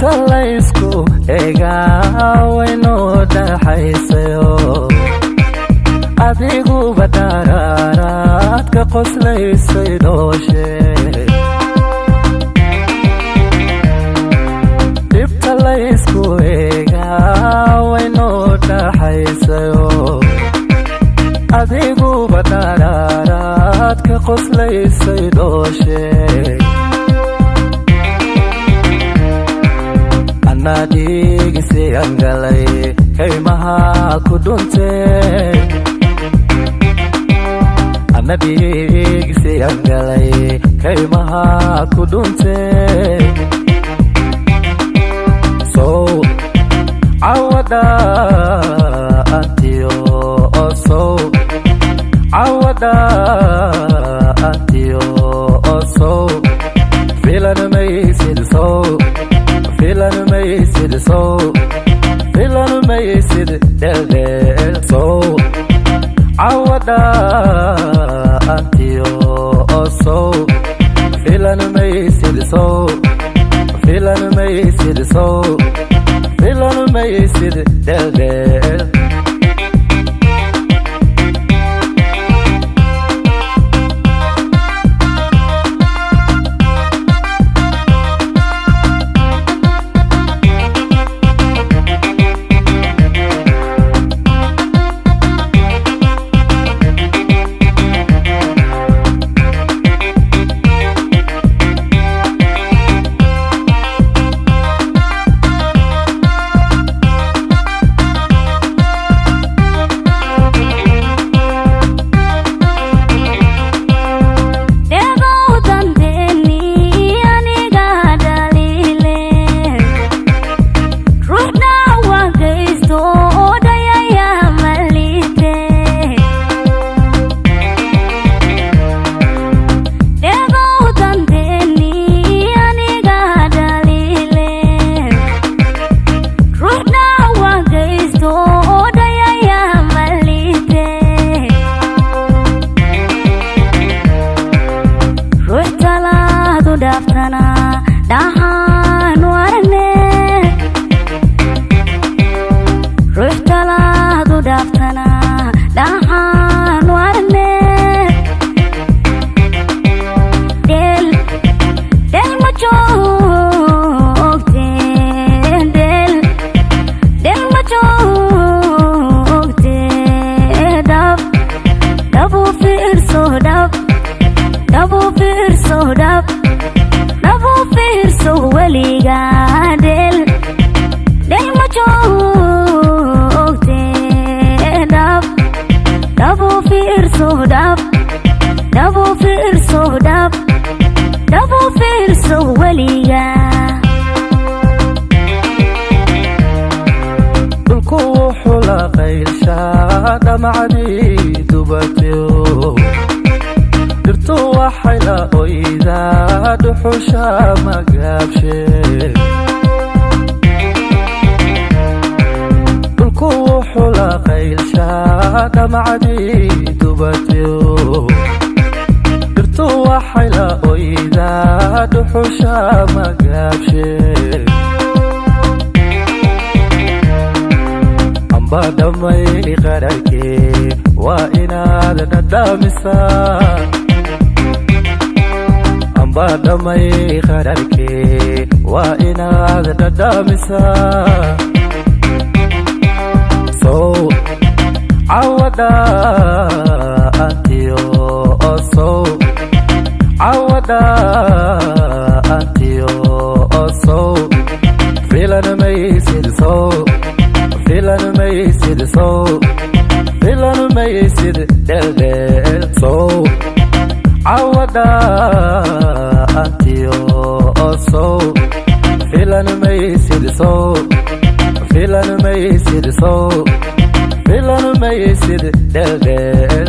Dhibta laysku eegaa waynoo dhaxaysayo, adiguba dharaaraad ka qoslaysay dhooshe. Dhibta laysku eegaa waynoo dhaxaysayo, adiguba dharaaraad ka qoslaysay dhooshe. Anaa dhiigisiyan galay kaymaha ku dhuntee, ana dhiigisiyan galay kaymaha ku dhuntee. Sow cawadha antiyo, sow cawadha antiyo, sow filan maysid, sow filan maysid, sow filan maysid dheeldheel. Sow cawadha antiyo, sow filan maysid, sow filan maysid, sow filan maysid dheeldheel. Dheegow danteeni aniga dhaliile, ruuxna waan geysto oo dhayaya malite. Dheegow danteeni aniga dhaliile, ruuxna waan geysto oo dhayaya malite. Ruux talaadu dhaaftana dhaxaanu aragne, ruux talaadu dhaaftana dhaxaanu aragne. Dheel dheel ma joogte, dheel dheel ma joogte. Dhab dhab u fiirso, dhab dhab u fiirso, dhab dhab u fiirso weligaa. Dheel dheel ma joogte, dhab dhab u fiirso, dhab dhab u fiirso, dhab dhab u fiirso weligaa. Dhulku wuxuu la qaylshaa dhamacdii dubatiyo, dhirtu waxay la oydaa dhuxusha magaabshe. Dhulku wuxuu la qaylshaa dhamacdii dubatiyo, dhirtu waxay la oydaa dhuxusha magaabshe. Amba dhamay qararkee, waa inaad dhadhamisaa. Amba dhamay qararkee, waa inaad dhadhamisaa. Sow cawadha antiyo, sow cawadha antiyo, sow filan maysid, sow filan maysid, sow filan maysid dheeldheel. Sow cawadha antiyo, sow filan maysid, sow filan maysid, sow filan maysid dheeldheel.